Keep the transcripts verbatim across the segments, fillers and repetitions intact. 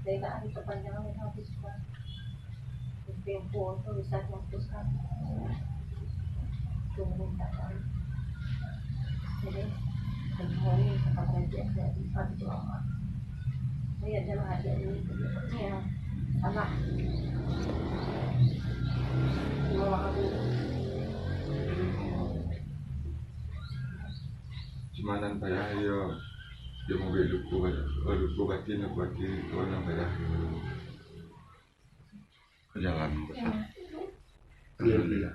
Dari tak hari kepanjangan itu habis juga. Tempo tu bisa dihapuskan. Tunggu tak tahu. Jadi, tempo ni sampai kerajaan dia bisa dijual. Saya adalah adik ini. Ya, salah. Cuma aku. Cuma nan payah iyo, iyo maubaik luko, luko batin, luko batin, itu nan payah. Jalan. Alhamdulillah.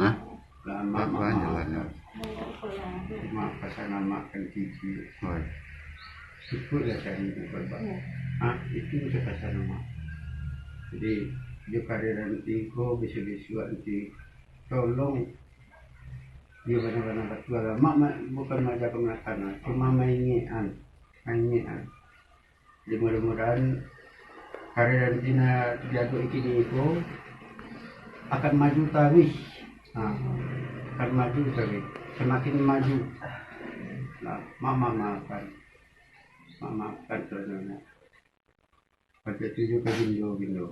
Hah? Maaf, maaf, maaf. Jalan, ya. Maaf, pasan maaf kan cici. Oi. Syukurlah cari itu, Pak. Hah? Itu sajo pasan maaf. Jadi, di kariran tingko, bisa-bisa nanti tolong. Iyo, bana-bana batua lah. Mak, mak, bukan maja pangatahan, cuma maingekan. Maingekan. Jadi, mudah-mudahan karya nan kini diadok kini ko akan maju taruih. Ha, akan maju taruih. Samakin maju. Nah, mak, mak, maafkan. Mak, maafkan sabananyo. Pakai tuju ka Bindo, Bindo.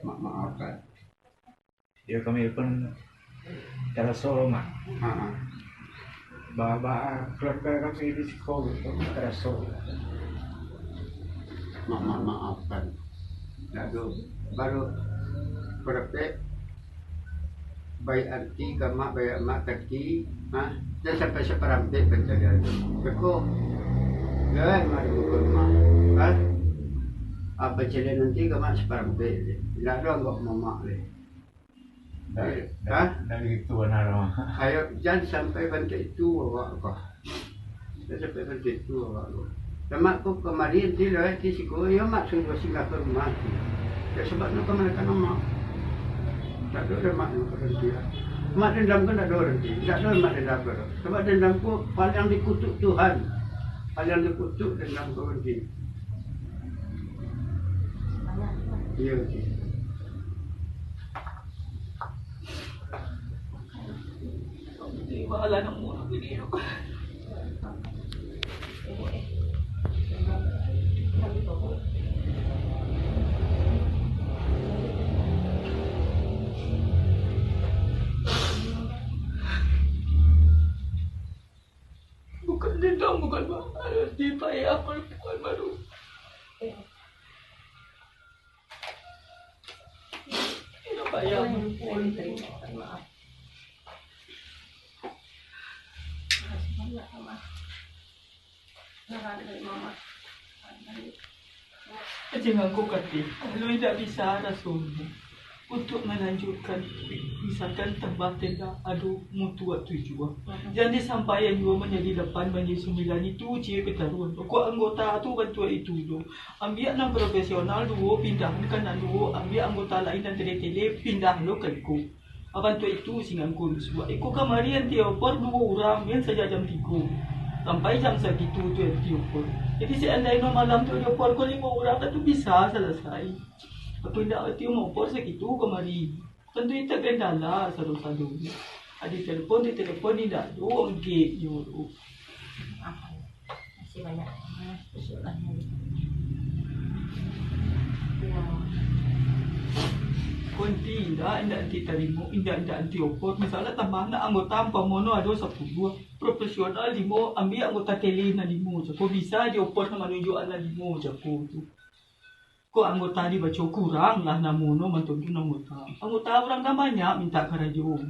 Mak, maafkan. Yo, kami pun taraso, Mak. Ha, ha. Ba, ba, keluarga kami di siko gitu, taraso. Mak, mak, maafkan. Dak do, baru perfect. Baik anti ka mak, baik mak ka anti, ha? Jan sampai saparampek pancalian tu. Beko. Jan mari mukul mak. Ha? Apa calian anti ka mak saparampek je. Indak ado anggok mamak leh. Dah, ha? Dah gitu, nah, dah. Ayo, jan sampai bantuak itu awak ko. Jan sampai bantuak itu awak ko. Lamak ko kamari nanti lewat di siko, yo mak suruh singgah ka rumah. Yo, sabab nak ka mano ka mak. Dak ado lamak nak ka nanti lah. Mak dendam ko dak ado nanti. Dak ado mak dendam ko. Sabab dendam ko paling dikutuk Tuhan. Paling dikutuk dendam ko nanti. Iyo, nanti. Bukan dendam, bukan marah. Di payah, bukan baru. Iyo, payah. Maaf. Makasih banyak, Mama. Saran dari Mama. Kecil angku katih, kalau indak bisa rasonyo, untuk malanjutkan, misalkan tambah tenda ado mutu waktu jua. Jan disampaian jua manjadi lapan, manjadi sambilan, itu ciek kataruan. Pokok anggota tu bantuak itu do. Ambiak nan profesional duo, pindahan ka nan duo, ambiak anggota lain nan tele-tele, pindah lo ka iko. Bantuak itu si ngangkun suak. Iko kamari anti opor duo urang, main sajak jam tigo sampai jam sagitu tu anti opor. Jadi seandainyo malam tu anti opor ko limo urang, tantu bisa salasai. Aku indak ati maopor sagitu kamari. Tantu indak kendala sado-sadonyo. Ado telepon, di telepon indak ado onggeknyo tu. Makasih banyak. Makasih banyak. Yo. Kunti indak, indak anti tarimo, indak, indak anti opor. Misalnyo tambah nak anggota, umpamonyo ado sapuluah. Profesional limo, ambiak anggota tele nan limo, cako bisa diopor nan manunjuak nan limo, cako tu. Kok anggota dibaco kurang lah namonyo, mantuntun anggota. Anggota urang kan banyak mintak karajo.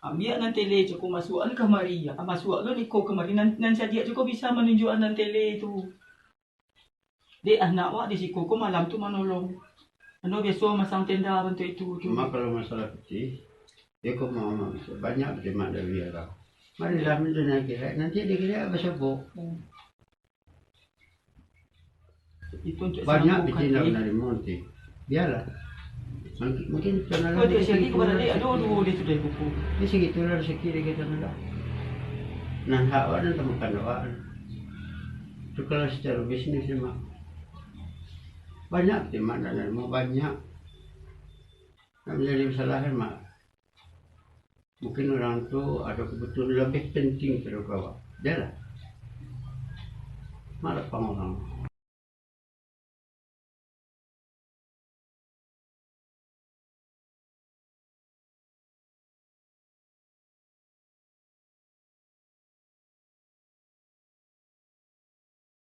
Ambiak nan tele, cako masuakan kamari, ah, masuak lo niko kamari, nan, nan cadiak cako bisa manunjuakan nan tele tu. Dek anak wak di siko ko malam tu manolong. Ano biaso masang tenda bantuak itu tu. Cuma kalau masalah pitih, yo ko ma-, ma-, banyak pitih mak dari urang. Marilah minta nan kirek, nanti dikirek basabok. Hmm. Itu untuk banyak pitih nak narimo nanti. Biarlah. Mungkin, mungkin tanah. Kau tu rezeki kepada dia, aduh, aduh, dia sudah kuku. Di sini tu lah rezeki dia kata nak. Nah, hak awak dan temukan awak. Tu kalau secara bisnis memang banyak pitih mak nak narimo, banyak. Nak menjadi masalah kan, mak. Mungkin urang tu ado kabutuhan labiah penting daripada awak. Janlah. Malapang urang.